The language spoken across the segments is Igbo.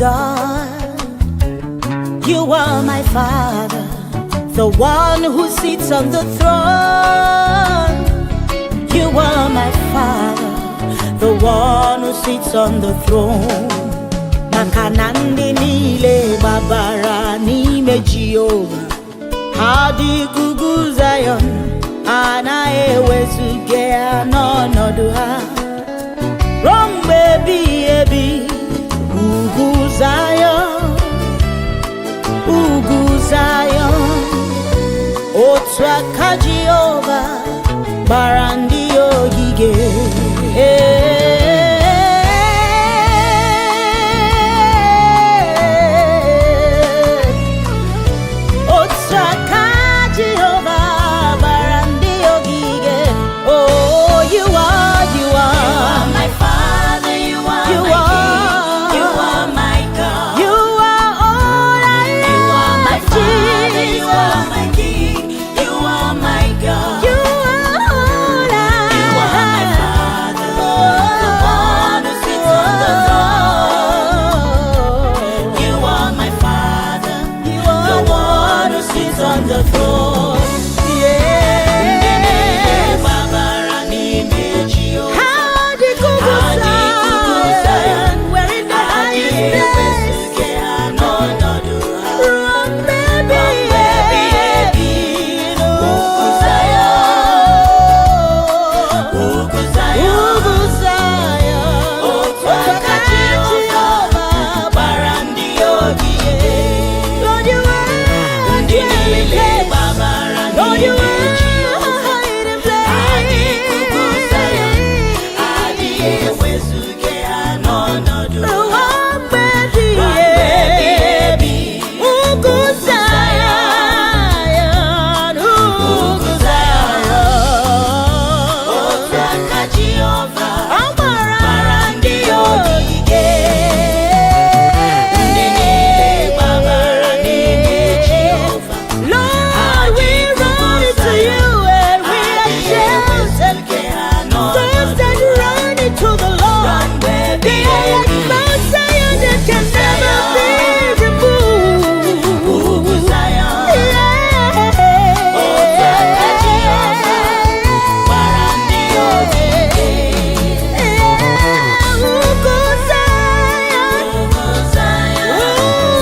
God. You are my Father, the one who sits on the throne. You are my Father, the one who sits on the throne. Maka na ndị niile gbabara n'ime Jehova, ha dị ka ugwu Zion, anaghị ewezuga ya n'ọnọdụ ha ruo mgbe ebighị ebi. Ugwu Zion, ugwu Zion, otu aka Jehova gbara ndị ogige. Otu aka Jehova gbara ndị ogige. Oh, you are, you You are, are my Father, you are you my are, King, you are my God. You are all I You are my have, Father, you are Jesus. my King, you are my God. You are all I You are my have. Father, the one who sits on the throne. You are my Father, You the are one who sits on the throne. Ndị niile Yes. gbabara n'ime Jehova, How the ha dị ka ugwu Zion, Zion, we're in the adịghị highest place. ewezuga ha n'ọnọdụ ha. Ruo mgbe Ruo mgbe ebighị ebighị ebi, ugwu Zion, ugwu Zion, Ugwu Zion, otu aka Jehova gbara ndị ogige. Lord, you are Ndị dwelling niile place. gbabara Lord, you n'ime are Jehova, hiding ha dị ka ugwu Zion, place. adịghị ewezuga ha n'ọnọdụ Ruo ha. mgbe Ruo mgbe ebighị ebighị ebi. ebi, Ugwu ugwu Zion, Zion, ugwu ugwu Zion, Zion. otu aka Jehova Ọ gbara gbara ndị ogige. Ndị niile gbabara n'ime Jehova, Lord, we run into you and we are adịghị sheltered. ewezuga ha Those n'ọnọdụ that ha. run into the Ruo Lord, mgbe they ebighị are like ebi, Mount Zion that can never be ugwu removed. Zion, otu aka Jehova gbara ndị ogige. Ugwu Zion, Ugwu Zion,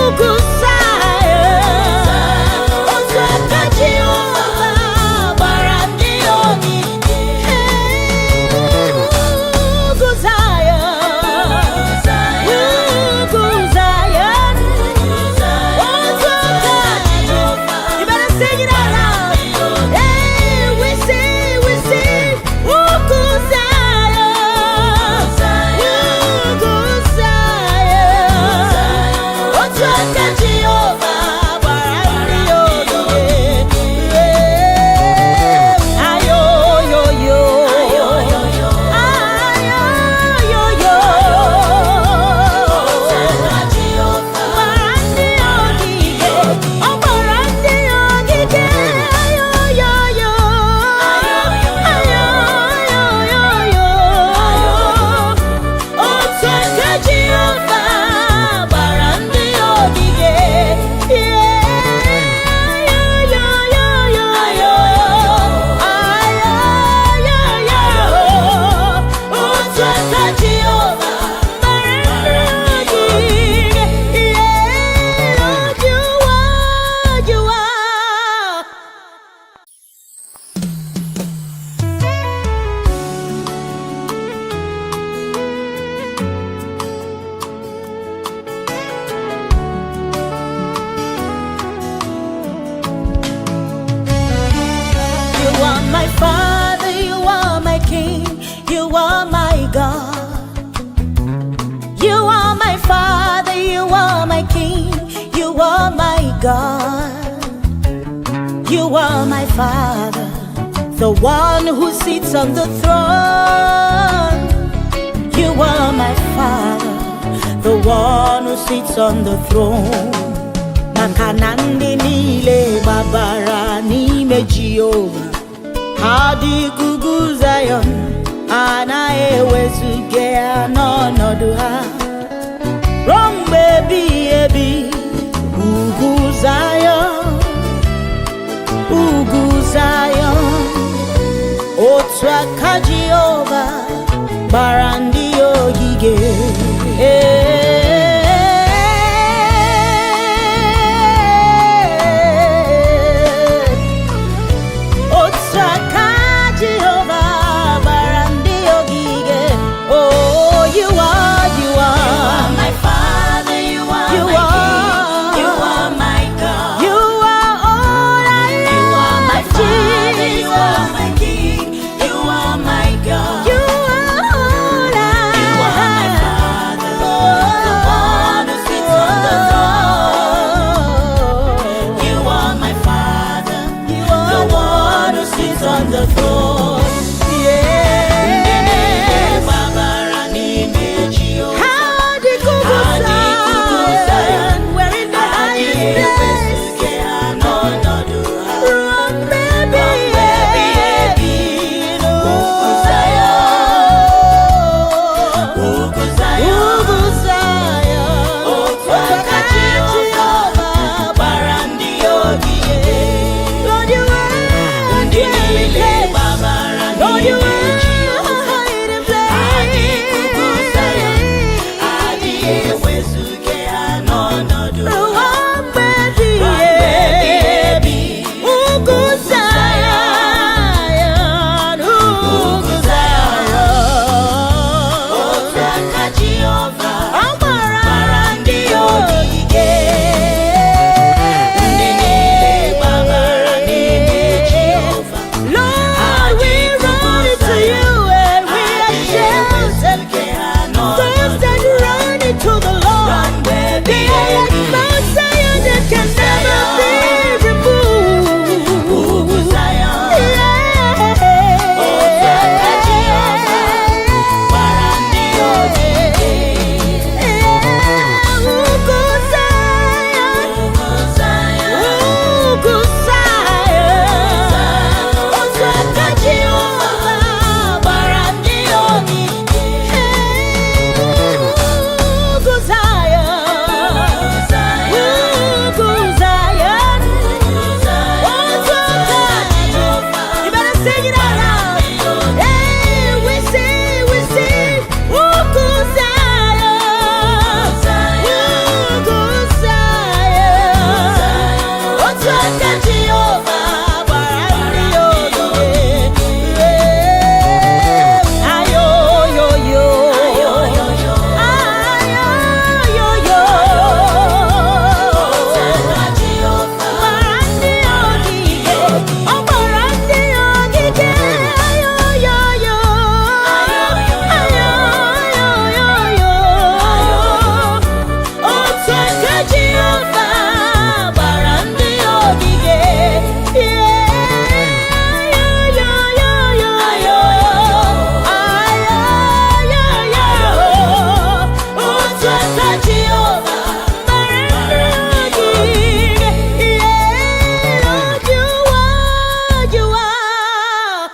ugwu Zion, otu aka Jehova gbara ndị ogige. Ugwu Zion, Ugwu Zion, ugwu Zion, ugwu Zion, otu aka Jehova You better sing it out loud. Hey, we sing, Ugwu Zion, ugwu Zion, otu aka Jehova gbara ndị ogige. Ayoyoyo, Ayoyoyo. Ayoyoyo. Otu aka Jehova Gbara ndị ogige, ọ gbara ndị ogige, ayoyoyo, ayoyoyo. Otu aka Jehova gbara ndị ogige, ayoyoyo, ayoyoyo. Otu aka Jehova gbara ndị ogige, yeah, Lord, you are, you are. You are my Father, you are my King, you are my God. You are my Father, you are my King, you are my God. You are my Father, the one who sits on the throne. You are my Father, the one who sits on the throne. Maka na ndị niile gbabara n'ime Jehova, ha dị ka ugwu Zion, anaghị ewezuga ya n'ọnọdụ ha ruo mgbe ebighị. sits on the throne. Yeah. Ndị niile gbabara n'ime Jehova. Ha dị ka ugwu Ha dị ka ugwu Zion, Zion. we're in the Adịghị highest place. ewezuga ha n'ọnọdụ ha. Ruo mgbe ebighị ebi. Ugwu Zion, ugwu Zion, Ugwu Zion, otu aka Jehova gbara ndị ogige. Lord, you are Ndị dwelling niile place. gbabara Lord, you n'ime are Jehova. hiding Adịghị ugwu Zion, place. adịghị ewezuga ha n'ọnọdụ ha. Ruo mgbe ebighị Ruo mgbe ebighị ebi. ebi. Ugwu Zion, ugwu Zion. Otu aka Jehova Ọ gbara gbara ndị ogige. Ndị niile gbabara n'ime Jehova. Lord, we run into you and we are sheltered. Those that run into the Lord, they are like Mount Zion that can never be removed. Yeah. Ugwu Zion, Ugwu Zion, otu aka Jehova gbara ndị ogige. Ugwu Zion, Ugwu Zion, otu aka Jehova. You better sing it out loud. Hey, we sing, Ugwu Zion, Ugwu Zion. Otu aka Jehova gbara ndị ogige. Ayoyoyo. Ayoyoyo. Gbara ndị ogige. Ọ gbara ndị ogige. Ayoyoyo. Ayoyoyo. Otu aka Jehova gbara ndị ogige. Ayoyoyo. Otu aka Jehova gbara ndị ogige. Yeah, Lord, you are, you are.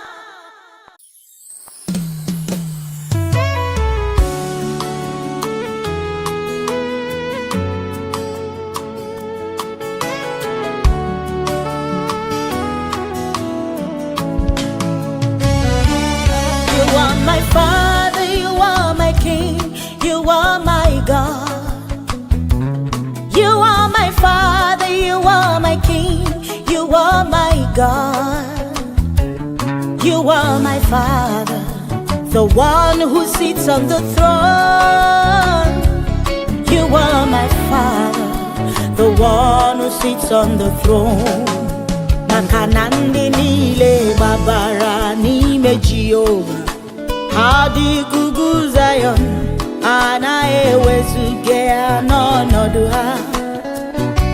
You are my father, you are my king, you are my God. You are my father, you are my king, you are my God. You are my father, the one who sits on the throne. You are my father, the one who sits on the throne. Maka na ndị niile gbabara n'ime Jehova ha dị ka ugwu Zion, anaghị ewezuga ya n'ọnọdụ ha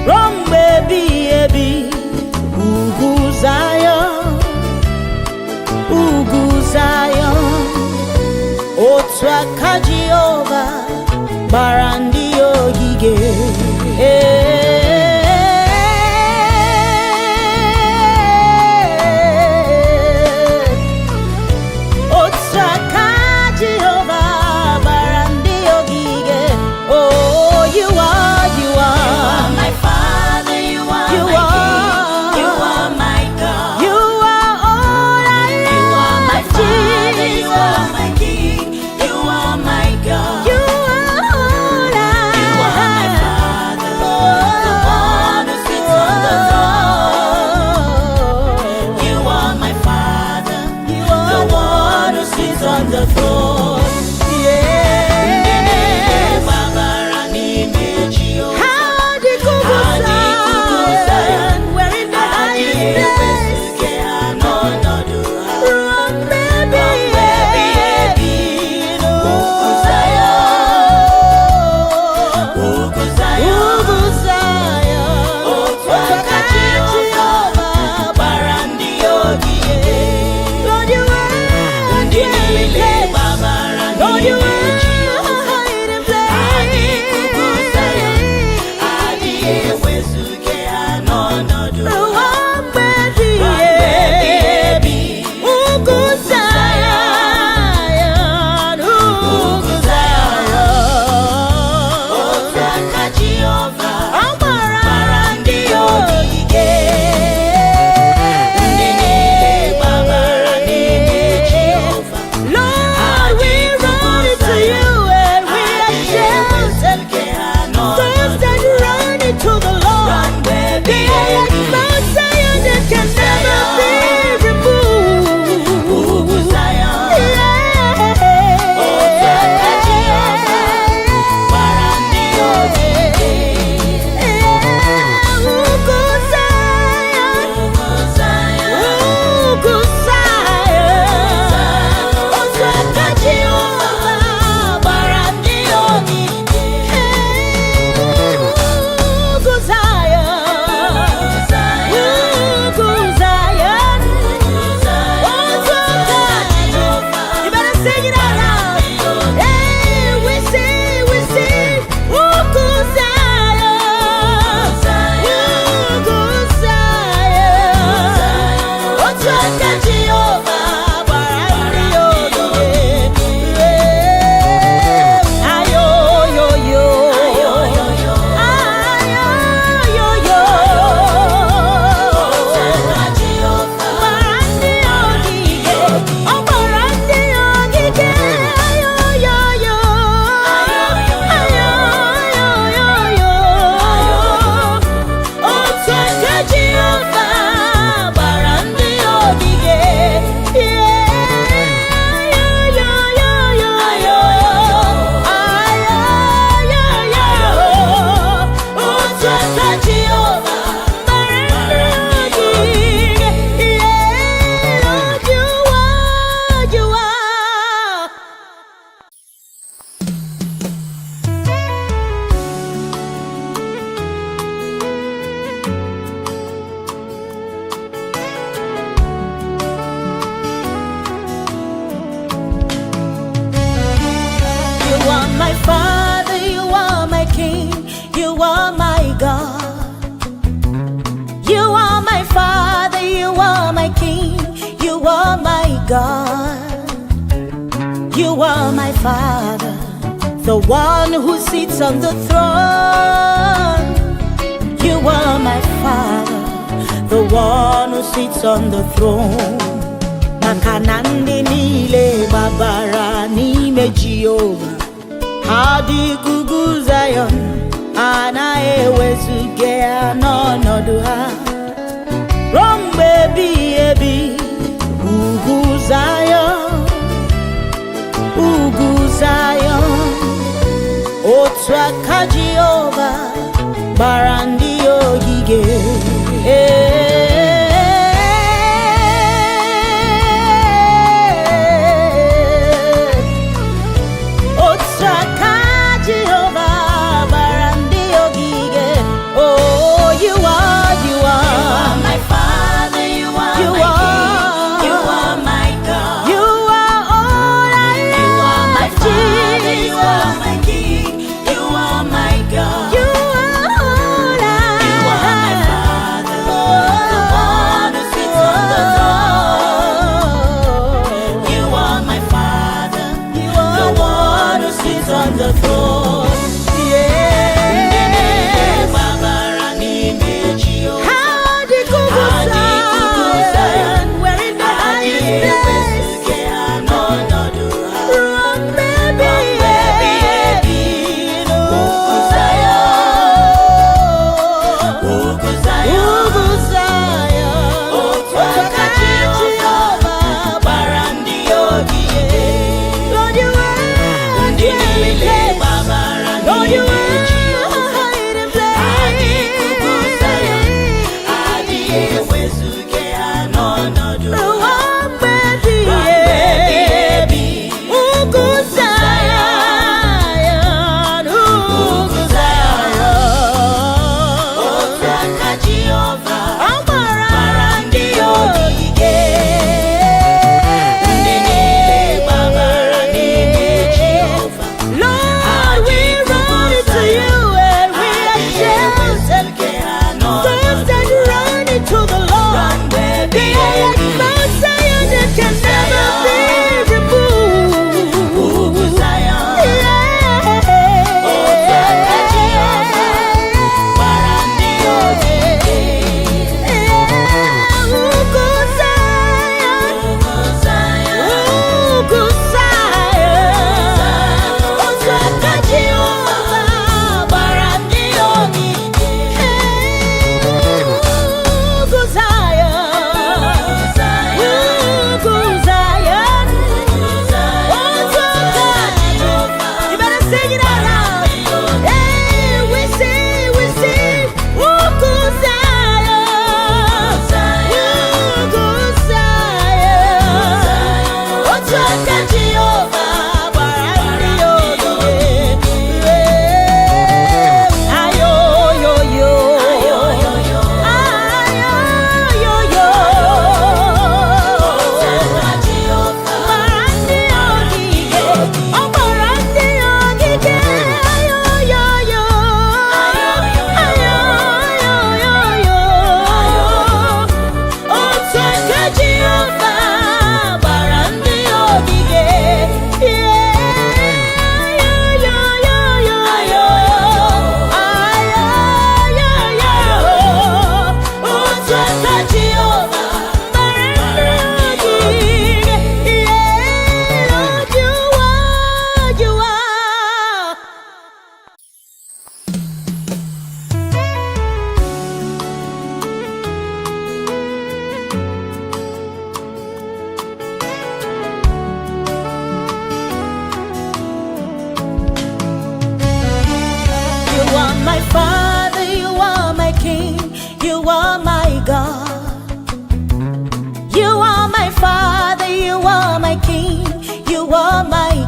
ruo mgbe ebighị ebi. Ugwu Zion, ugwu Zion, otu aka Jehova gbara ndị ogige. Otu aka Jehova gbara ndị ogige. Oh, you are, you are, My father, you are you my are n'ọnọdụ Ruo ha. mgbe ebighị Ruo mgbe ebighị ebi. ebi. Ugwu Zayọn, ugwu Zayọn. Otu aka Jehova Ọ gbara gbara ndị ogige. Ndị niile gbabara n'ime Jehova. Lord, we run into you and we are sheltered. Those that run into the Lord, they are like Mount Zion that can never be removed. Yeah. Ugwu Zion, Ugwu Zion, otu aka Jehova gbara ndị ogige. Ugwu Zion, Ugwu Zion, otu aka Jehova. You better sing it out loud. Hey, we sing, Ugwu Zion, Ugwu Zion. Otu aka Jehova gbara ndị ogige. Ayoyoyo. Ayoyoyo. Gbara ndị ogige. Ọ gbara ndị ogige. Ayoyoyo. Ayoyoyo. Otu aka Jehova gbara ndị ogige. Ayoyoyo. Otu aka Jehova gbara ndị ogige. Yeah, you are, you are. You are my father, you are my king, you are my God. You are my father, you are my king, you are my God. You are my father, the one who sits on the throne. You are my father, the one who sits on the throne. Maka na ndị niile gbabara n'ime Jehova, ha dị ka ugwu Zayọn, anaghị ewezuga ya n'ọnọdụ ha. Ruo mgbe ebighị ebi, ugwu Zayọn, ugwu Zayọn, otu aka Jehova gbara ndị ogige. Otu aka Jehova gbara ndị ogige. Oh, you are, you are. My father, you are You my are. king, you are my God. You are all I You are my have, father, you Jesus. are my king, you are my God. You are all I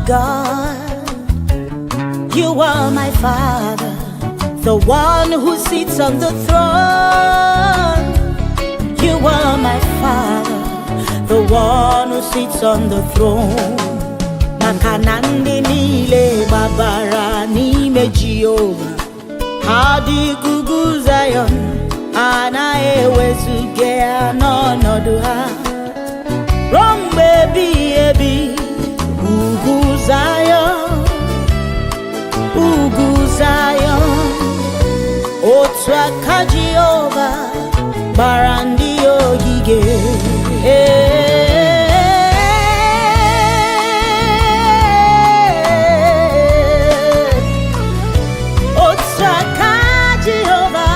God. You are my Father, the one who sits on the throne. You are my Father, the one who sits on the throne. Maka na ndị niile gbabara n'ime Jehova, ha dị ugwu Zion, anaghị ewezuga ya n'ọnọdụ ha ruo mgbe ebighị ebi. Ugwu Zion, ugwu Zion, otu aka Jehova gbara ndị ogige. Otu aka Jehova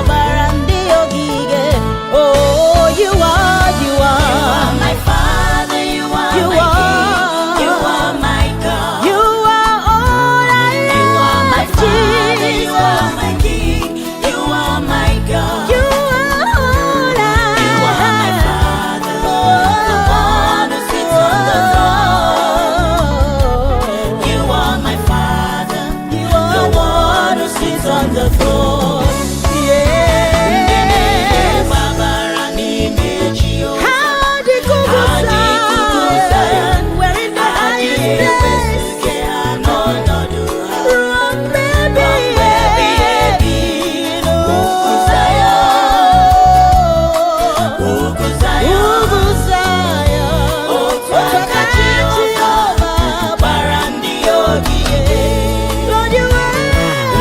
gbara ndị ogige. Oh, you are, you are. You are my Father, you are You my are. King, you are my God. You are all I You are my have, Father, you are Jesus. my King, you are my God. You are all I You are my have. Father, the one who sits on the throne. You are my Father, You the are one who sits on the throne. Yes. Gbabara n'ime Jehova. How the Ha dị ugwu Zion, Zion, we're in the highest adịghị place. ewezuga ha n'ọnọdụ ha. Ruo mgbe ebighị ebi. Ugwu Zion, ugwu Zion, Ugwu Zion, otu aka Jehova gbara ndị ogige. Lord, you are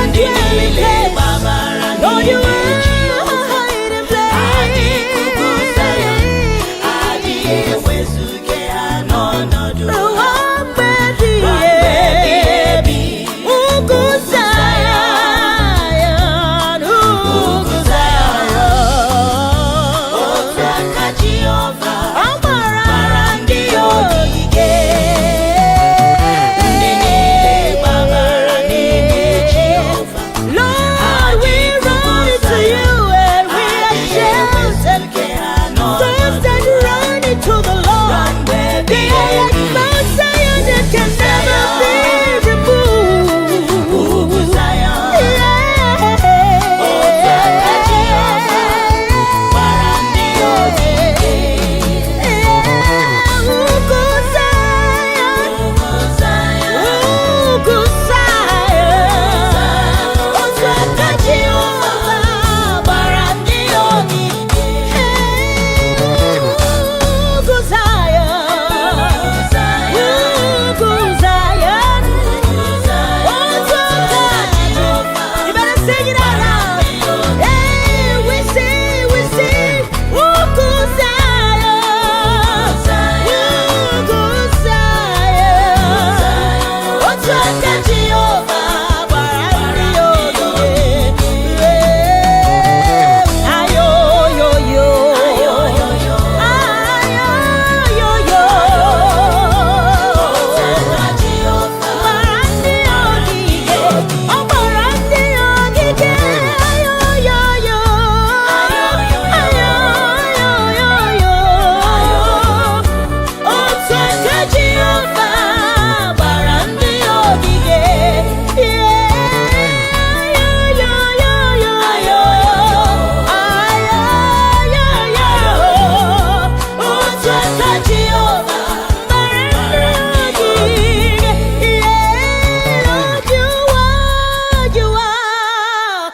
Ndị dwelling niile place. gbabara Lord, you n'ime are Jehova. hiding Ha dị ugwu Zion, place. adịghị ewezuga ha n'ọnọdụ ha. Ruo mgbe ebighị Ruo mgbe ebighị ebi. ebi. Ugwu Zion, ugwu Zion. Otu aka Jehova Ọ gbara gbara ndị ogige. Ndị niile gbabara n'ime Jehova. Lord, we run into you and we are sheltered. Those that run into the Lord, they are like Mount Zion that can never be removed. Ugwu Zion, Yeah. otu aka Jehova gbara ndị ogige. Yeah. Ugwu Zion, Ugwu Zion, Ugwu Zion, otu aka Jehova gbara ndị ogige. Ugwu Zion, Ugwu Zion, otu aka Jehova. You better sing it out loud. Hey, we sing, we sing. Ugwu Zion, Ugwu Zion, otu aka Jehova gbara ndị ogige. Ayo, yo, yo. Ayo, yo, yo. Gbara ndị ogige, ọ gbara ndị ogige. Ayo, yo, yo. Ayo, yo, yo, yo. Otu aka Jehova gbara ndị ogige. Yeah. Ayo, yo, yo, yo. Ayo, yo, yo. Otu aka Jehova gbara ndị ogige. Yeah, Lord, you are, you are.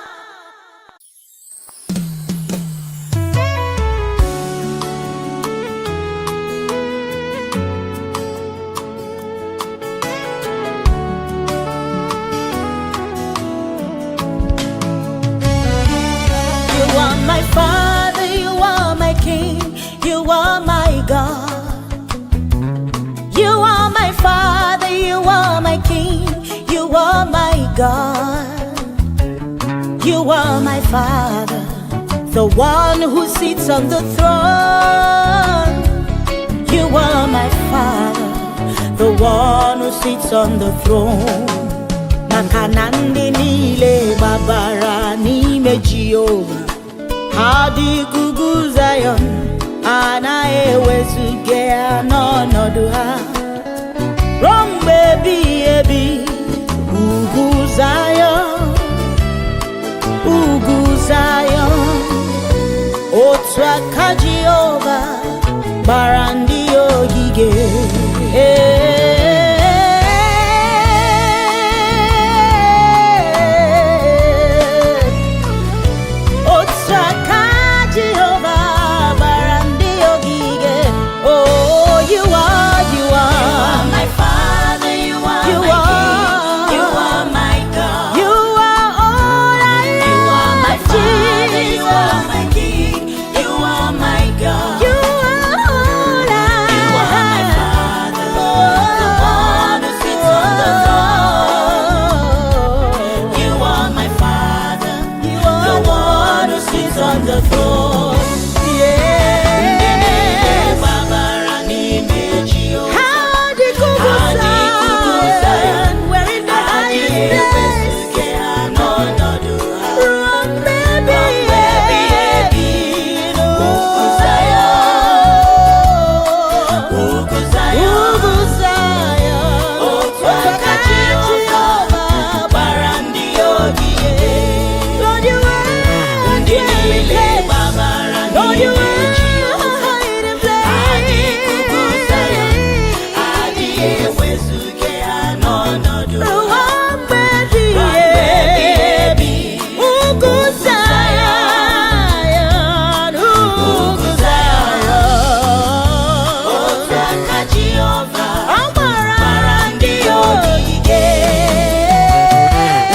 You are my Father, you are my King, you are my God. You are my Father, you are my King, you are my God. You are my Father, the one who sits on the throne. You are my Father, the one who sits on the throne. Maka na ndị niile gbabara n'ime Jehova, ha dị ugwu Zion, anaghị ewezuga ya n'ọnọdụ ha. Ruo mgbe ebighị ebi. Ugwu Zayọn, ugwu Zayọn, otu aka Jehova gbara ndị ogige. Otu aka Jehova gbara ndị ogige. Oh, you are, you are, My Father, you are you my are, King, you are my God. You are all I You are my have, Father, you are Jesus. my King, you are my God. You are all I You are my have. Father, the one who sits on the throne. You are my Father, You the are one who sits on the throne. Yes. Gbabara n'ime Jehova. How the Ha dị ikuku Zion. We're in the Adịghị highest place. ewezuga ha n'ọnọdụ ha. Ruo mgbe Mgbe ebighị ebi, ugwu Zion, ugwu Zion, Ugwu Zion. Otu aka Jehova gbara ndị ogige. Lord, you are Ndị dwelling niile place. gbabara Lord, you n'ime are Jehova. hiding Adị ikuku Zion, place. adịghị ewezuga ha n'ọnọdụ ha. Ruo mgbe ebighị Mgbe ebighị ebi. ebi, Ugwu Zion, ugwu Zion. otu aka Jehova Ọ gbara gbara ndị ogige.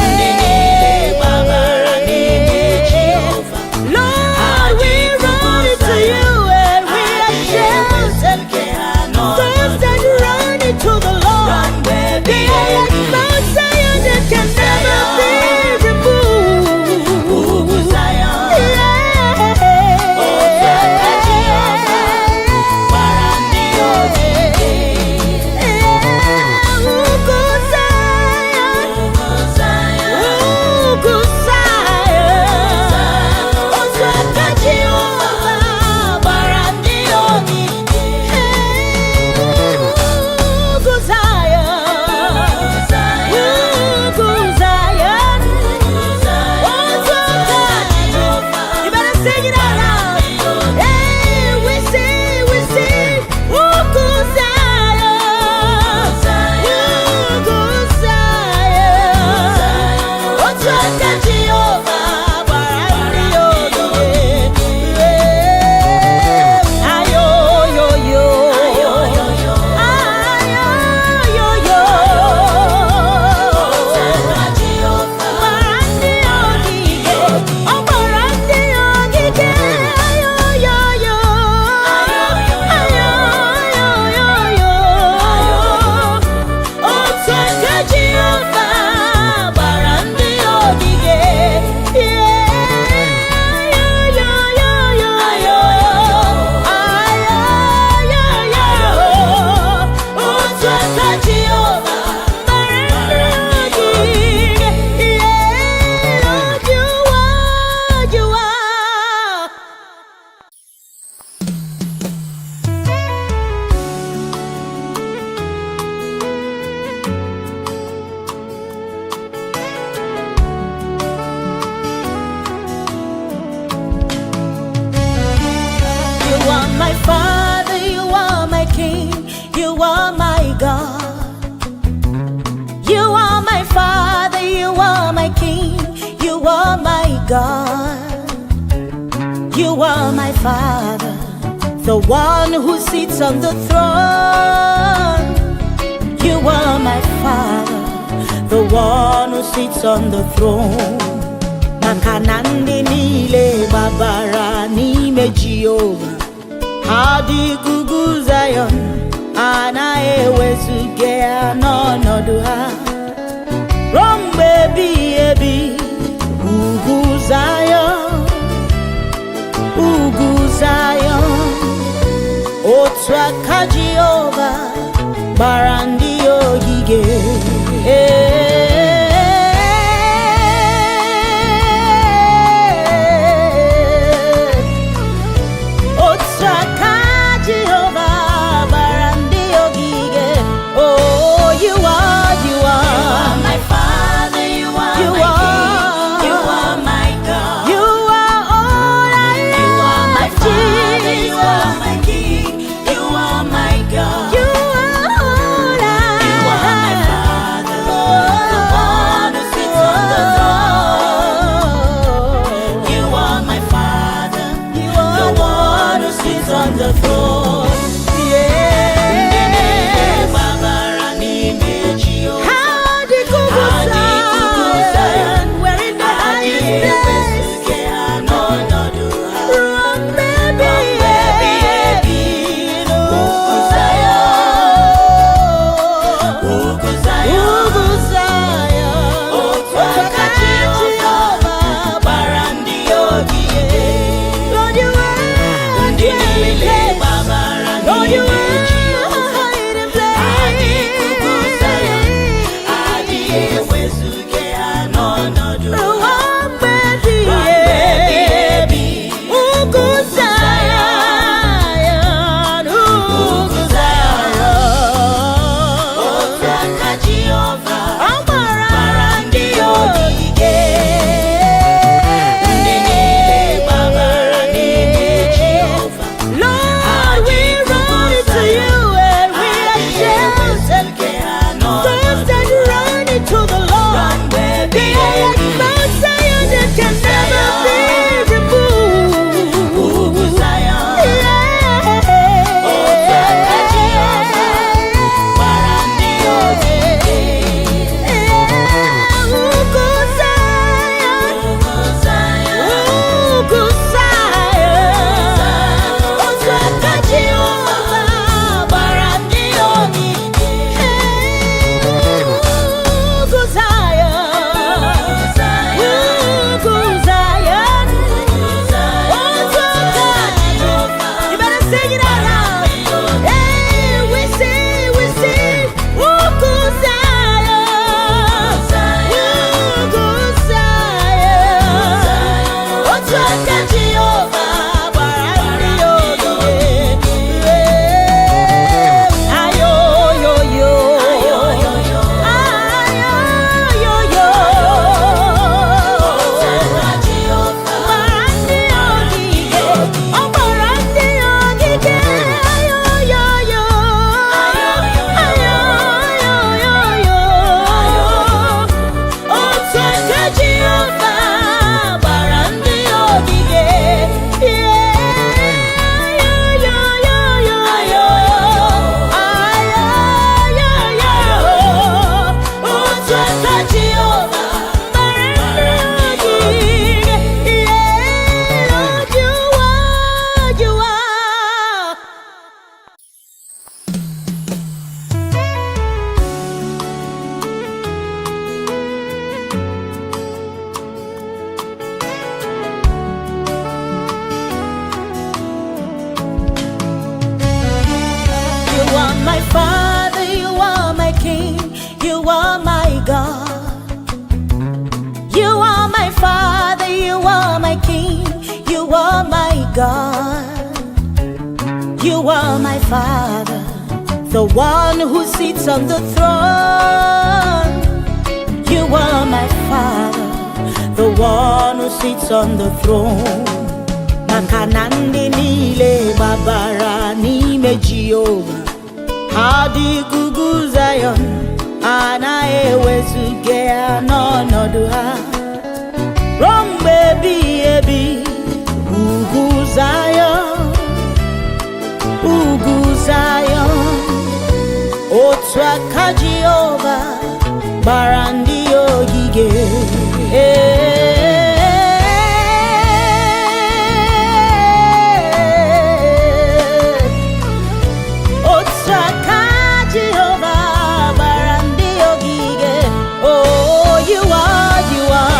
Ndị niile gbabara n'ime Jehova. Lord, we run into you and we are sheltered. Those that run into the Lord, they are like Mount Zion that can never be removed. You better sing it out loud. Hey, we sing, Ugwu Zion, Ugwu Zion. Otu aka Jehova gbara ndị ogige. Ayoyoyo, ayoyoyo. Gbara ndị ogige, ọ gbara ndị ogige, ayoyoyo, ayoyoyo. Otu aka Jehova gbara ndị ogige, ayoyoyo, ayoyoyo. Otu aka Jehova gbara ndị ogige, yeah, you are, you are. You are my Father, you are my King, you are my God. You are my Father, you are my King, you are my God. You are my Father, the one who sits on the throne. You are my Father, the one who sits on the throne. Maka na ndị niile gbabara n'ime Jehova, ha dị ugwu Zion, anaghị ewezuga ya n'ọnọdụ ha. Ruo mgbe ebighị ebi, ugwu Zion, ugwu Zion, otu aka Jehova gbara ndị ogige. Otu aka Jehova gbara ndị ogige. Oh, you sits on the throne. Yeah. Gbabara n'ime Jehova. Ha dịka ugwu Ha dịka ugwu Zion, Zion. we're in the highest Adịghị place. ewezuga ha n'ọnọdụ ha. Ruo mgbe ebighị ebi. Ugwu Zion. Ugwu Zion. Ugwu Zion. Otu aka Jehova gbara ndị ogige. Lord, you are Ndị dwelling niile place. gbabara Lord, you n'ime are Jehova. hiding Adịghị ugwu Zion. place. Adịghị ewezuga ha n'ọnọdụ ha. Ruo mgbe ebighị Ruo mgbe ebighị ebi. ebi. Ugwu Zion, ugwu Zion. Otu aka Jehova Ọ gbara gbara ndị ogige. Ndị niile gbabara n'ime Jehova. Lord, we run to you and we are sheltered. Those that run into the Lord, they are like Mount Zion that can never be removed. Ugwu Zion. Yeah. Otu aka Jehova gbara ndị ogige. Yeah. Ugwu Zion. Ugwu Zion. Ugwu Zion. Otu aka Jehova gbara ndị ogige. Ugwu Zion. Ugwu Zion. Otu aka Jehova. You better sing it out loud. Hey, we sing, we sing. Ugwu Zion. Ugwu Zion. Otu aka Jehova gbara ndị ogige. Ayoyoyo. Ayoyoyo. Gbara ndị ogige. Ọ gbara ndị ogige. Ayoyoyo. Ayoyoyo. Otu aka Jehova gbara ndị ogige. Ayoyoyoyo. Otu aka Jehova gbara ndị ogige. Yeah, Lord, you are, you are. You are my father, you are my king, you are my God. You are my father, you are my king, you are my God. You are my father, the one who sits on the throne. You are my father, the one who sits on the throne. Maka na ndị niile gbabara n'ime Jehova, ha dịka ugwu Zion, anaghị ewezuga ya n'ọnọdụ ha. Ruo mgbe ebighị ebi, ugwu Zion, ugwu Zion, otu aka Jehova gbara ndị ogige. Otu aka Jehova gbara ndị ogige. Oh, you are, you are.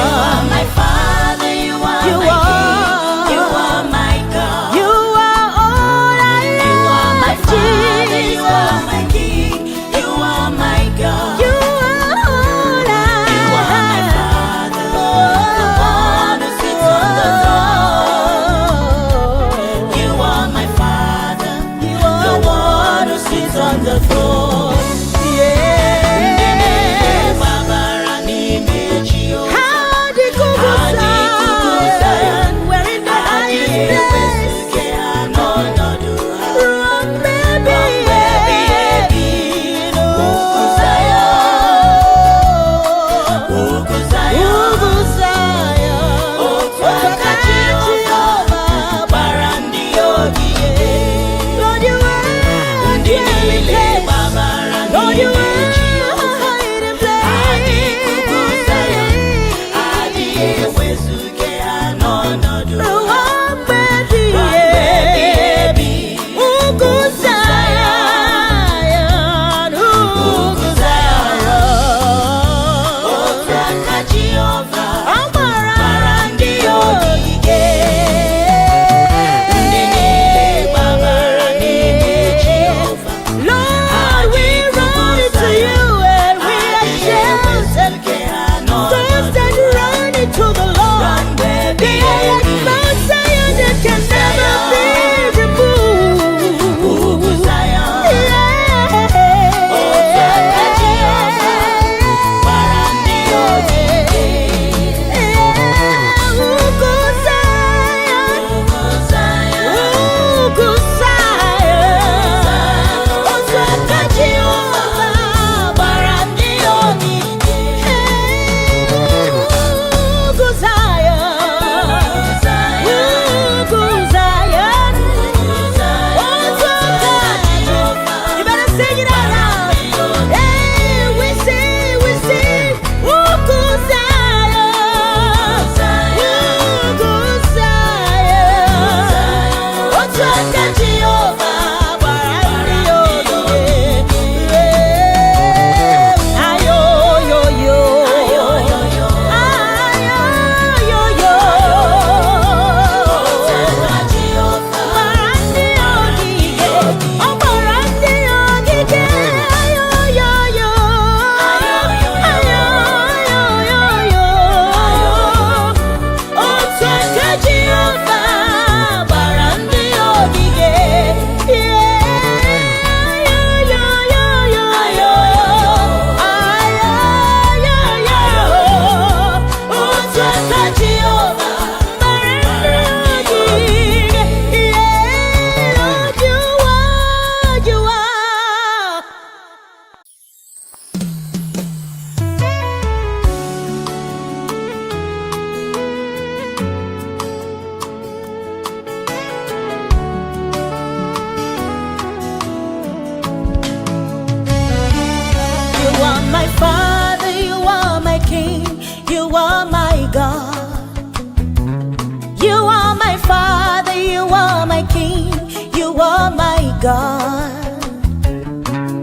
Father, you are my King, you are my God.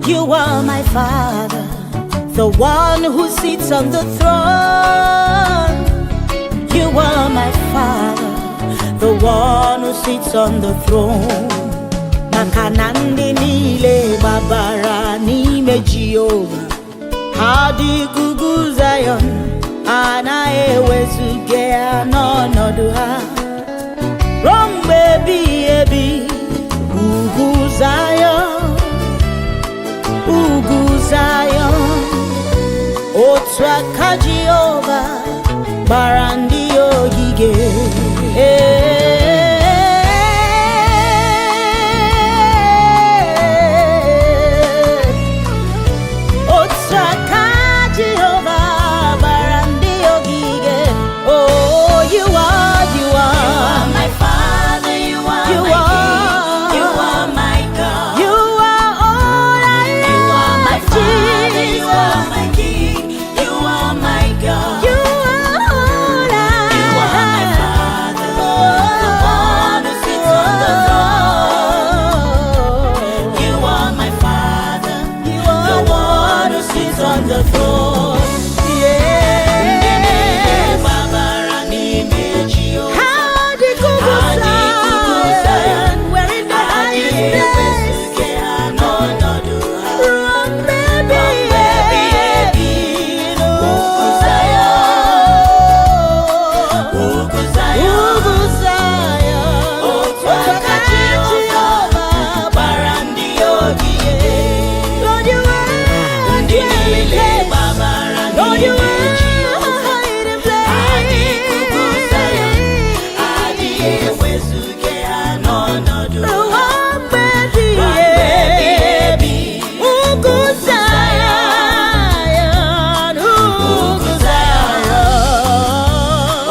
You are my Father, the one who sits on the throne. You are my Father, the one who sits on the throne. Maka na ndị niile gbabara n'ime Jehova, ha dị ka ugwu Zion, anaghị ewezuga ya n'ọnọdụ ha ruo mgbe ebighị ebi. Ugwu Zion, ugwu Zion, otu aka Jehova gbara ndị ogige. Otu aka Jehova gbara ndị ogige. Oh, you are, you are My Father, you are You my are. King, you are my God. You are all I You are my have, Father, you are Jesus. my King, you are my God. You are all I You are my have. Father, the one who sits on the throne. You are my Father, You the are one who sits on the throne. Yes. Gbabara n'ime Jehova. How the Ha dị ka ugwu Zion, we're in the highest Adịghị place. ewezuga ha n'ọnọdụ ha. Ruo mgbe ebighị ebi. Ugwu Zion, ugwu Zion, Ugwu Zion, otu aka Jehova gbara ndị ogige. Lord, you are Ndị dwelling niile place. gbabara Lord, you n'ime are Jehova. hiding Ha dị ka ugwu Zion, place. adịghị ewezuga ha n'ọnọdụ ha. Ruo mgbe ebighị Ruo mgbe ebighị ebi. ebi. Ugwu Zion, ugwu Zion.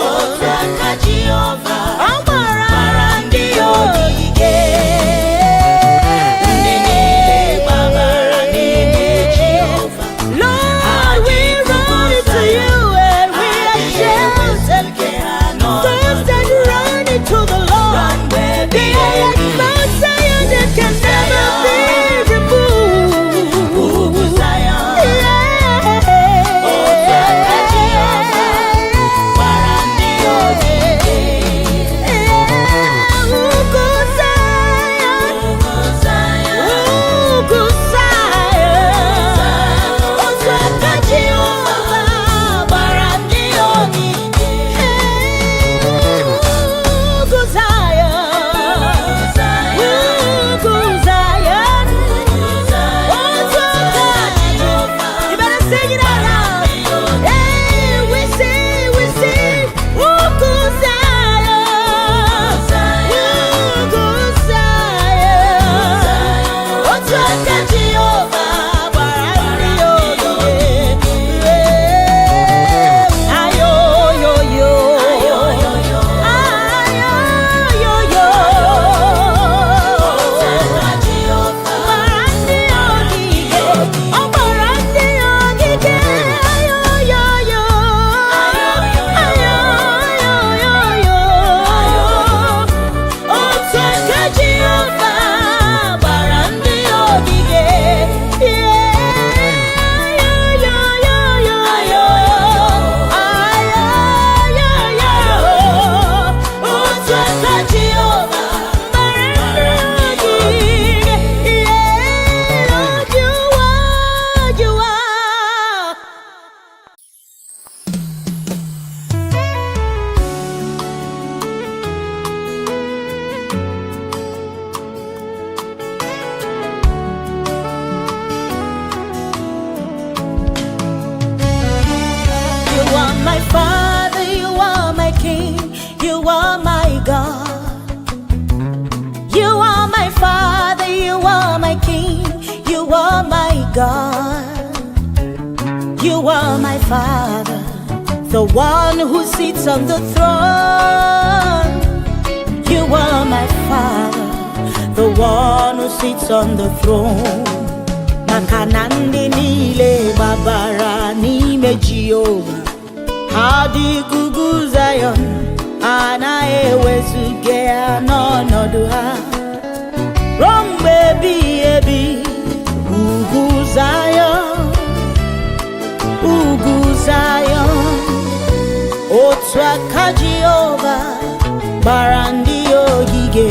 Otu aka Jehova Ọ gbara gbara ndị ogige. Ndị niile gbabara n'ime Jehova. Lord, we run into you and we are sheltered. Those that run into the Lord, they are like Mount Zion that can never be Ugwu removed. Zion, otu aka Jehova gbara ndị ogige. Ugwu Zion, Ugwu Zion, Ugwu Zion, otu aka Jehova gbara ndị ogige. Ugwu Zion, Ugwu Zion, otu aka Jehova. You better sing it out loud. Hey, we sing, Ugwu Zion, Ugwu Zion, otu aka Jehova gbara ndị ogige. Ayoyoyo, ayoyoyo, gbara ndị ogige, ọ gbara ndị ogige. Ayoyoyo, ayoyoyo. Otu aka Jehova gbara ndị ogige. Ayoyoyo, ayoyoyo. Otu aka Jehova gbara ndị ogige. Yeah, Lord, you are, you are. You are my Father, you are my King, you are my God. You are my Father, you are my King, you are my God. You are my Father, the one who sits on the throne. You are my Father, the one who sits on the throne. Maka na ndị niile gbabara n'ime Jehova, ha dị ka ugwu Zion, anaghị ewezuga ya n'ọnọdụ ha ruo mgbe ebighị ebi. Ugwu Zayọn, ugwu Zayọn, otu aka Jehova gbara ndị ogige.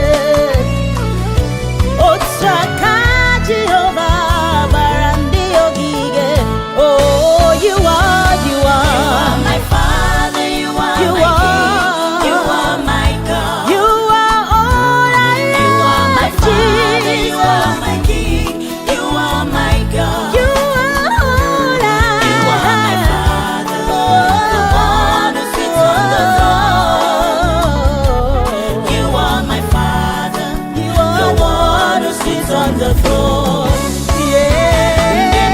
Ee, otu aka Jehova gbara ndị ogige. Oh, you are, you You are, are my Father, you are You my are. King, you are my God. You are all I You are my have, Father, you are Jesus. my King, you are my God. You are all I You are my have. Father, the one who sits on the throne. You are my Father, You the are one who sits on the throne. Ndị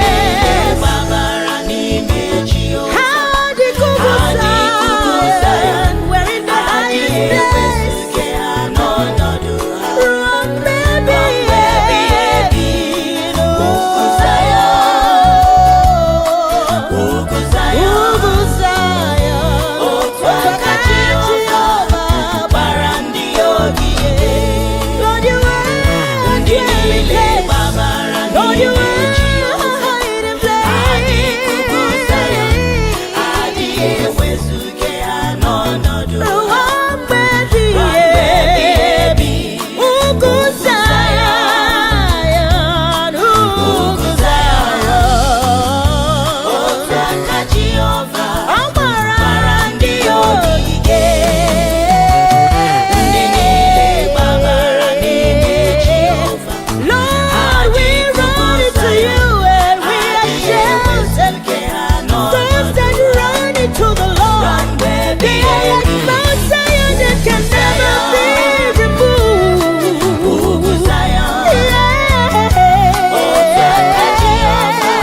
niile Yes. gbabara n'ime Jehova. How the Ha dị ugwu Zayọn. Zion, we're in the Adịghị highest place. ewezuga ha n'ọnọdụ ha. Ruo mgbe Mgbe ebighị ebighị ebi, ugwu Zayọn, ugwu Zayọn, Ugwu Zion, otu aka Jehova gbara ndị ogige. Lord, you are Ndị our niile place. gbabara Lord, you n'ime are Jehova. our hiding Ha dị ugwu Zayọn, place. adịghị ewezuga ha n'ọnọdụ Ruo ha. mgbe Ruo mgbe ebighị ebighị ebi. ebi, Ugwu Zion, ugwu ugwu Zayọn, Zion. otu aka Jehova Ọ gbara gbara ndị ogige. Ndị niile gbabara n'ime Jehova. Lord, we run to you and we are sheltered. Those that run into the Lord, they are like Mount Zion that can never be removed. Ugwu Zayọn, otu aka Jehova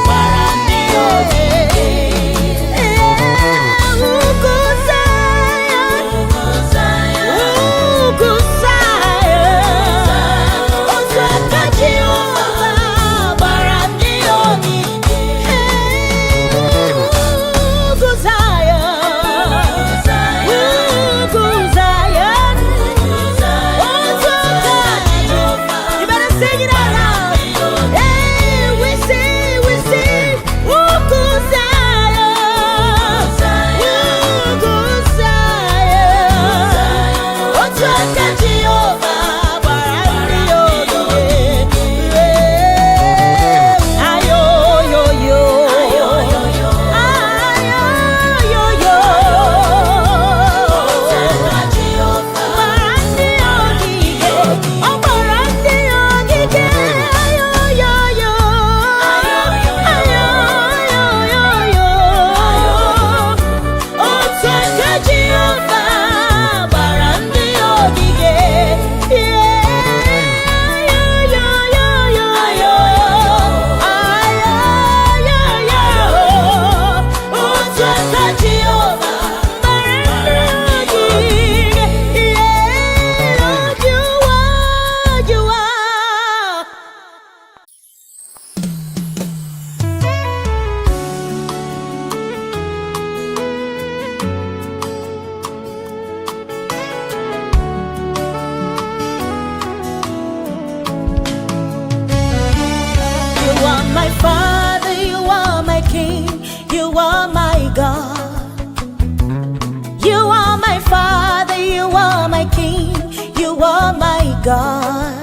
gbara ndị ogige. Ugwu Zion, Ugwu Zayọn, Ugwu Zion, otu aka Jehova gbara ndị ogige. Ugwu Zion, Ugwu Zion, otu aka Jehova You better sing it out loud. Hey, we sing. Ugwu Zion, Ugwu Zion. Otu aka Jehova gbara ndị ogige. Ayoyoyo. Ayoyoyo. Gbara ndị ogige, ọ gbara ndị ogige, ayoyoyo, ayoyoyo. Otu aka Jehova gbara ndị ogige, ayoyoyo, ayoyoyo. Otu aka Jehova gbara ndị ogige, yeah, Lord, you are, you are. You are my Father, you are my King, you are my God. You are my Father, you are my King, you are my God.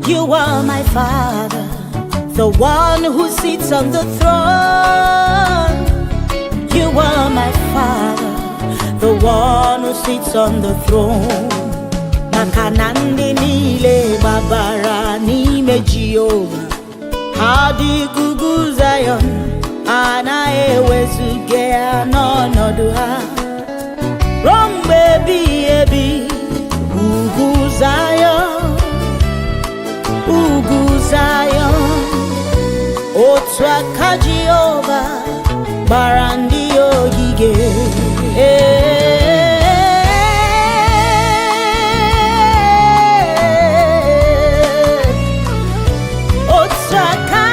You are my Father, the one who sits on the throne. You are my Father, the one who sits on the throne. Maka na ndị niile gbabara n'ime Jehova, ha dị ugwu Zion, anaghị ewezuga ya n'ọnọdụ ha ruo mgbe ebighị ebi. Ugwu Zion, ugwu Zion, otu aka Jehova gbara ndị ogige. Ee, otu aka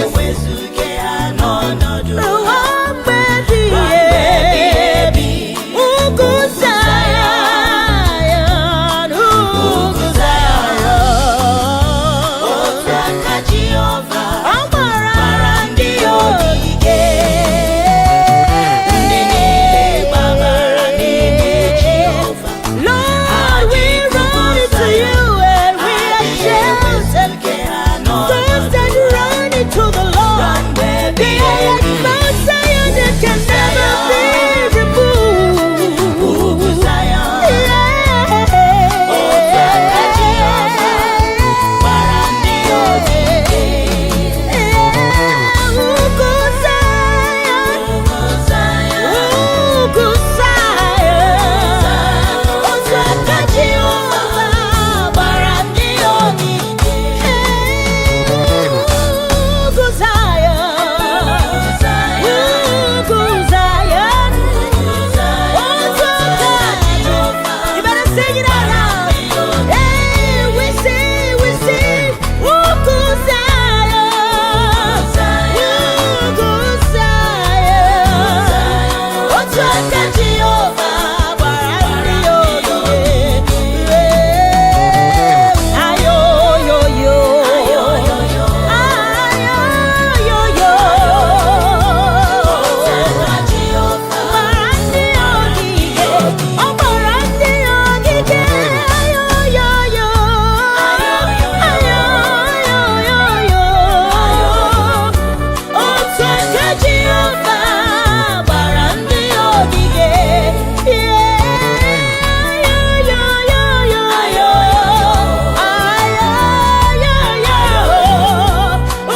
Ewezuga ha n'ọnọdụ Ruo mgbe ebighị ebi. Ugwu Zayọn, ugwu Zayọn. Otu aka Jehova Ọ gbara ndị ogige. Ndị niile gbabara n'ime Jehova. Lord, we run into you and we are sheltered. Ewezuga ha n'ọnọdụ Those that run into the Lord, they are like Mount Zion that can never be removed. Ugwu Zayọn. Otu aka Jehova gbara ndị ogige. Yeah, Ugwu Zion, Ugwu Zayọn. Ugwu Zion. Otu aka Jehova gbara ndị ogige. Ugwu Zion, Ugwu Zion. Otu aka Jehova. You better sing it out loud. Hey, we sing, we sing. Ugwu Zion, Ugwu Zion. Otu aka Jehova gbara ndị ogige. Ayoyoyo. Ayoyoyo. Gbara ndị ogige. Ọ gbara ndị ogige. Ayoyoyo. Ayoyoyo. Otu aka Jehova gbara ndị ogige. Ayoyoyo. Ayoyoyo.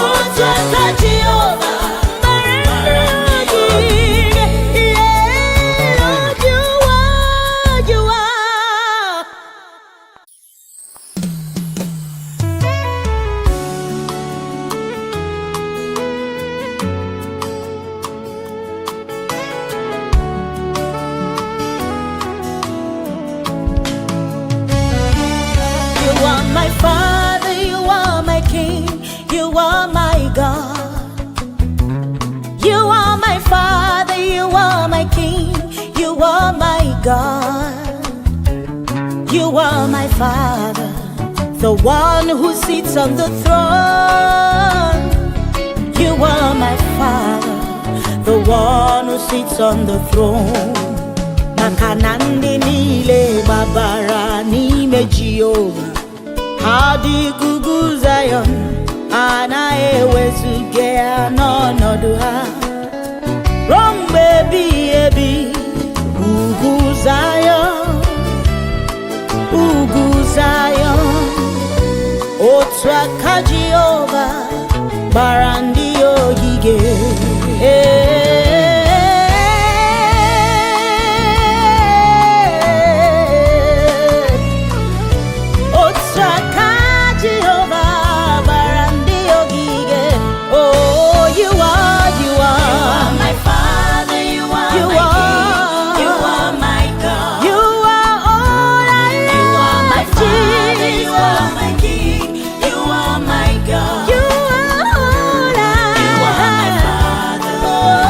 Otu aka Jehova gbara ndị ogige. Yeah, Lord, you are, you are. You are my father, you are my king, you are my God. You are my father, you are my king, you are my God. You are my father, the one who sits on the throne. You are my father, the one who sits on the throne. Maka na ndị niile gbabara n'ime Jehova, ha dị ka ugwu Zayọn, anaghị ewezuga ya n'ọnọdụ ha. Ruo mgbe ebighị ebi, ugwu Zayọn, ugwu Zayọn, otu aka Jehova gbara ndị ogige. Otu aka Jehova gbara ndị ogige. Oh, you are, you are. My father, you are You my are. king, you are my God. You are all I You are my have, father, you are Jesus. my king, you are my God. You are all I You are my have. father, Oh,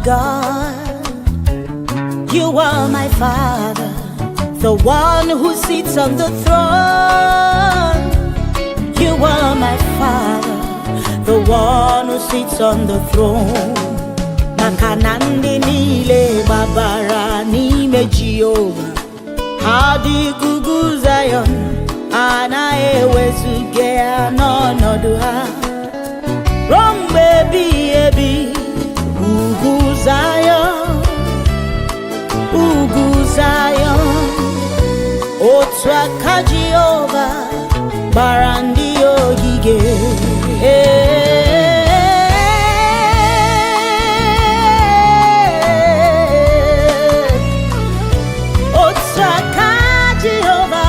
God. You are my Father, the one who sits on the throne. You are my Father, the one who sits on the throne. Maka na ndị niile gbabara n'ime Jehova, ha dị ugwu Zion, anaghị ewezuga ya n'ọnọdụ ha ruo mgbe ebighị ebi. Ugwu Zion, ugwu Zion, otu aka Jehova gbara ndị ogige. Ee, otu aka Jehova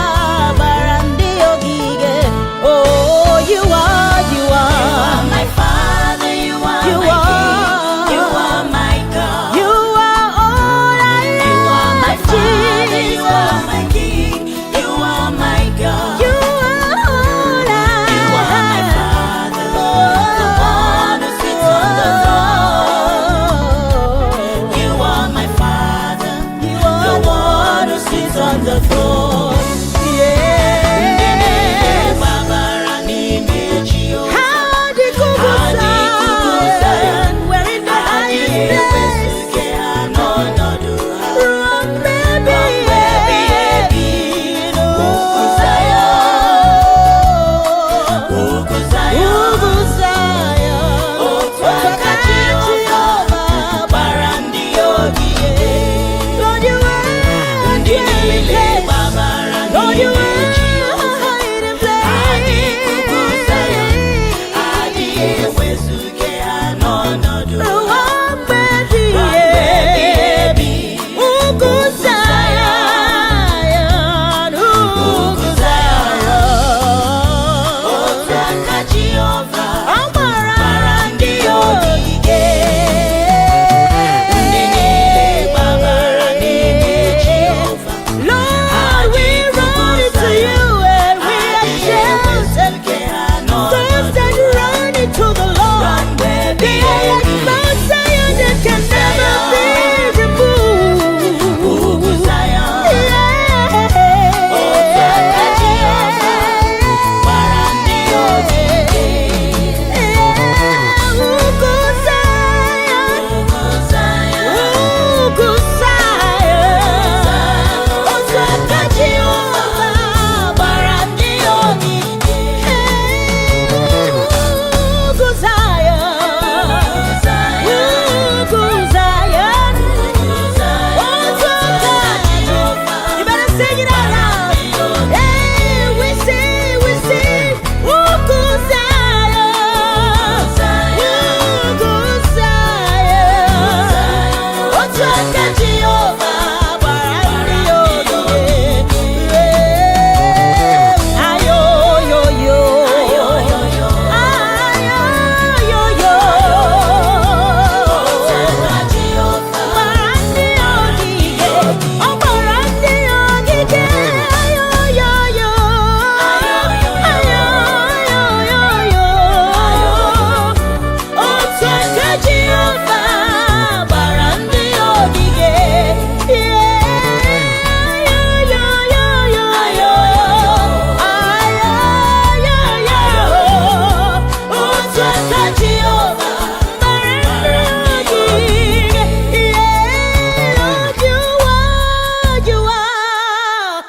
gbara ndị ogige. Oh, you are, you are My Father, you are You my are. King, you are my God. You are all I You are my have, Father, you are Jesus. my King, you are my God. You are all I You are my have. Father, the one who sits on the throne. You are my Father, You the are one who sits on the throne. Yes. Gbabara n'ime Jehova. How the Ha dị ugwu Zion, Zion, we're in the highest adịghị place. ewezuga ha n'ọnọdụ ha. Ruo mgbe ebighị ebi. Ugwu Zion, ugwu Zion, Ugwu Zion, otu aka Jehova gbara ndị ogige. Lord, you are Ndị our niile dwelling place. gbabara Lord, you n'ime are Jehova. our hiding Ha dị ugwu Zion, place. adịghị ewezuga ha n'ọnọdụ Ruo ha. mgbe ebighị Ruo mgbe ebighị ebi. ebi. Ugwu Zion, ugwu Zion. Otu aka Jehova Ọ gbara gbara ndị ogige. Ndị niile gbabara n'ime Jehova. Lord, we run into you and we are sheltered. Those that run into the Lord, they are like Mount Zion that can never be removed. Ugwu Zion, Yeah. Otu aka Jehova gbara ndị ogige. Yeah. Ugwu Zion, Ugwu Zion, Ugwu Zion. Otu aka Jehova gbara ndị ogige. Ugwu Zion, Ugwu Zion. Otu aka Jehova. You better sing it out loud. Hey, we sing, we sing. Ugwu Zion, Ugwu Zion. Otu aka Jehova gbara ndị ogige. Ayo, yo, yo. Ayo, yo, yo. Gbara ndị ogige, ọ gbara ndị ogige. Ayo, yo, yo. Ayo, yo, yo, yo. Otu aka Jehova gbara ndị ogige. Ayo, yo, yo, yo, yo. Ayo, yo, yo. Otu aka Jehova gbara ndị ogige. Yeah, Lord, you are, you are.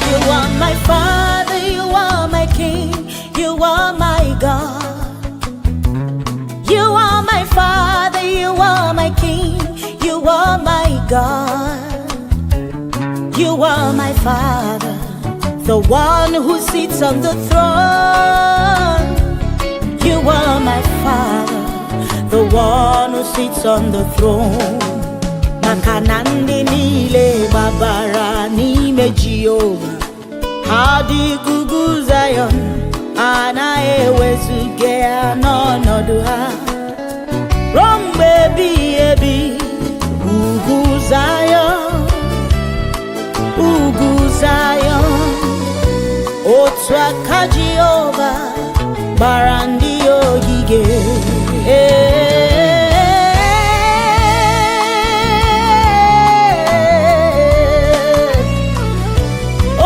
You are my Father, you are my King, you are my God. You are my Father, you are my King, you are my God. You are my Father, the one who sits on the throne. You are my Father, the one who sits on the throne. Maka na ndị niile gbabara n'ime Jehova, ha dị ugwu Zion, anaghị ewezuga ya n'ọnọdụ ha ruo mgbe. ebi, ugwu Zayọn, ugwu Zayọn. Otu aka Jehova gbara ndị ogige. Ee.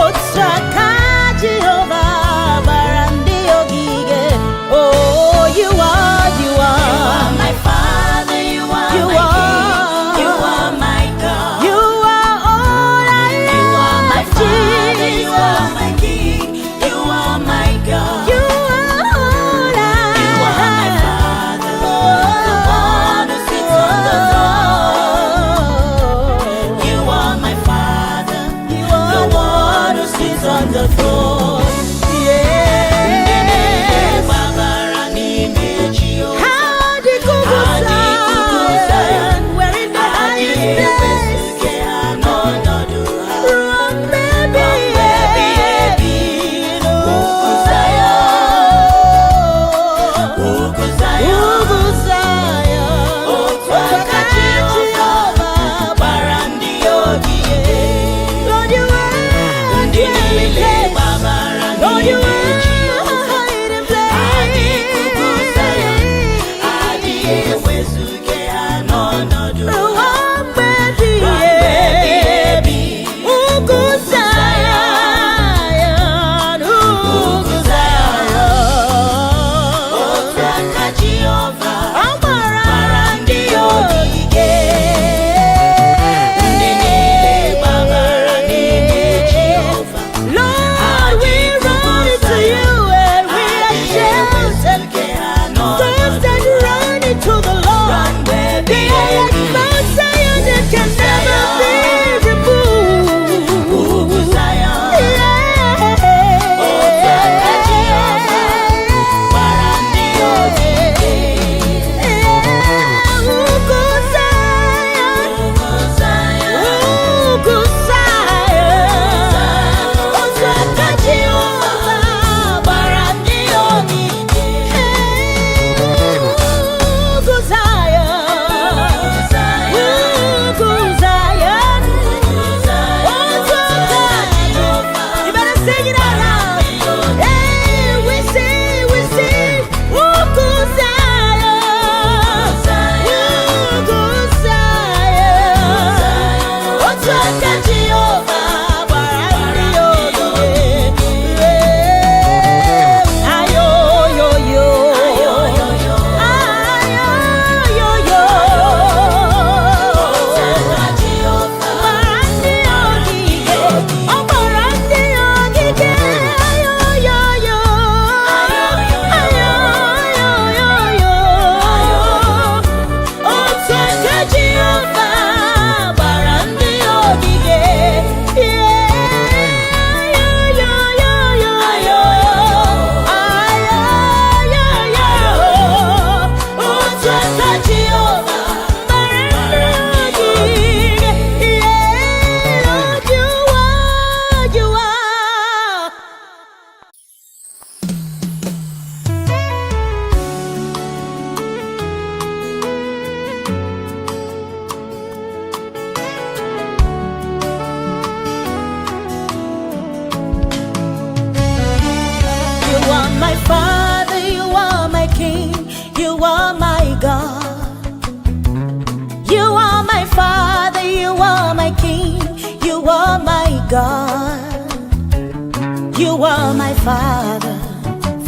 Otu aka Jehova gbara ndị ogige. Oh, you are, you are. You are my Father, you are You my are. King, you are my God. You are all I You are my have, Father, you are Jesus. my King, you are my God. You are all I You are my have. Father, the one who sits on the throne. You are my Father, You the are one who sits on the throne. Yes. Gbabara n'ime Jehova. How the Ha dị ugwu Zion. Zion, we're in the Adịghị highest place. ewezuga ha n'ọnọdụ ha. Ruo mgbe Mgbe ebighị ebighị ebi, ugwu Zion, ugwu Zion. Ugwu Zion, Otu aka Jehova gbara ndị ogige. Lord, you are Ndị dwelling niile place. gbabara Lord, you n'ime are Jehova. hiding Adịghị ugwu Zion, place. adịghị ewezuga ha n'ọnọdụ ha. Ruo mgbe ebighị Mgbe ebighị ebi, Ugwu Zion, ugwu Zion. otu aka Jehova Ọ gbara gbara ndị ogige. Ndị niile gbabara n'ime Jehova. Lord, we run into you and we are sheltered. Those that run into the Lord, they are like Mount Zion that can never be removed. Ugwu Zion, Yeah. Otu aka Jehova gbara ndị ogige. Yeah. Ugwu Zion, Ugwu Zion, Ugwu Zion. Otu aka Jehova gbara ndị ogige. Ugwu Zion, Ugwu Zion, otu aka Jehova You better sing it out loud. Hey, we sing. Ugwu Zion, Ugwu Zion. Otu aka Jehova gbara ndị ogige. Ayoyoyo. Ayoyoyo. Gbara ndị ogige, ọ gbara ndị ogige, ayoyoyo, ayoyoyo. Otu aka Jehova gbara ndị ogige, ayoyoyo, ayoyoyo. Otu aka Jehova gbara ndị ogige, yeah, Lord, you are, you are. You are my Father, you are my King, you are my God. You are my Father, you are my King, you are my God. You are my Father,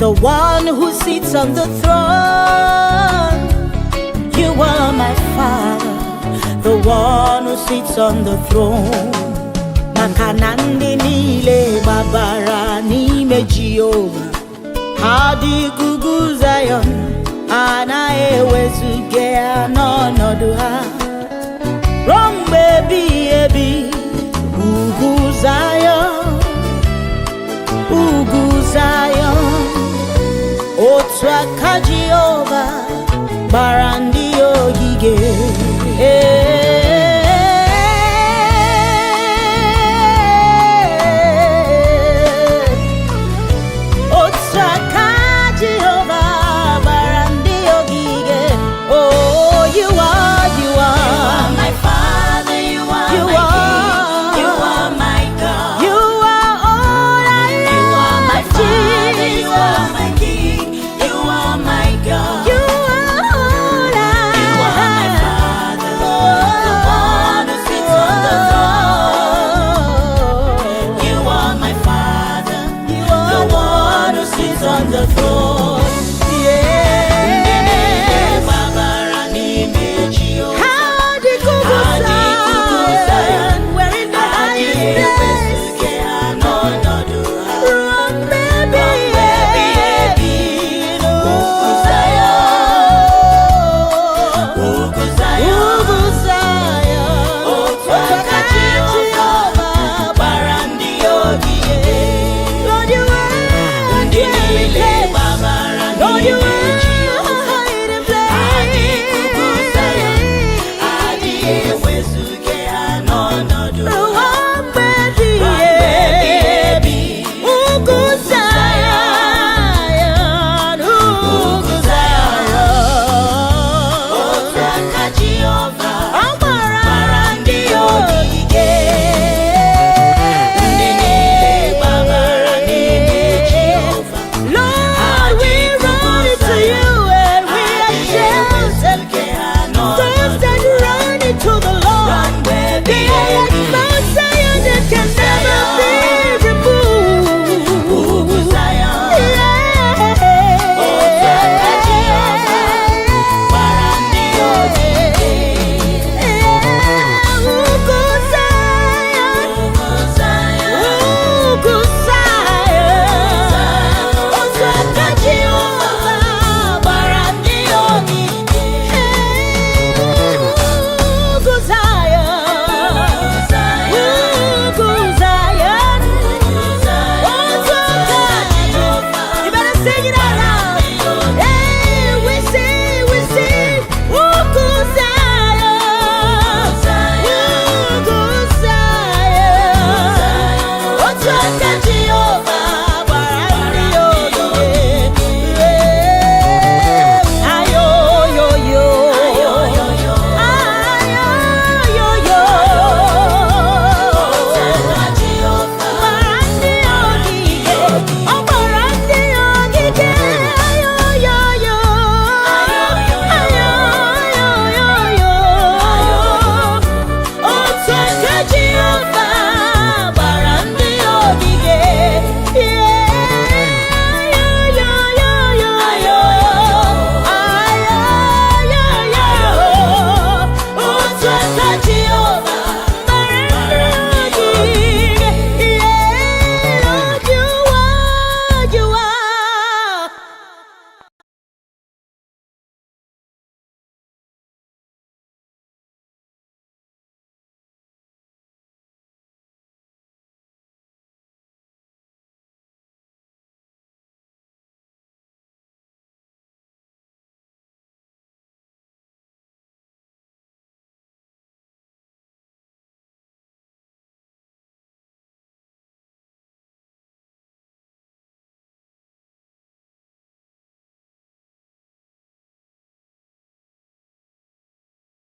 the one who sits on the throne. You are my Father, the one who sits on the throne. Maka na ndị niile gbabara n'ime Jehova, ha dị ugwu Zion, anaghị ewezuga ya n'ọnọdụ ha. Ruo mgbe ebighị ebi, ugwu Zion, ugwu Zion, otu aka Jehova gbara ndị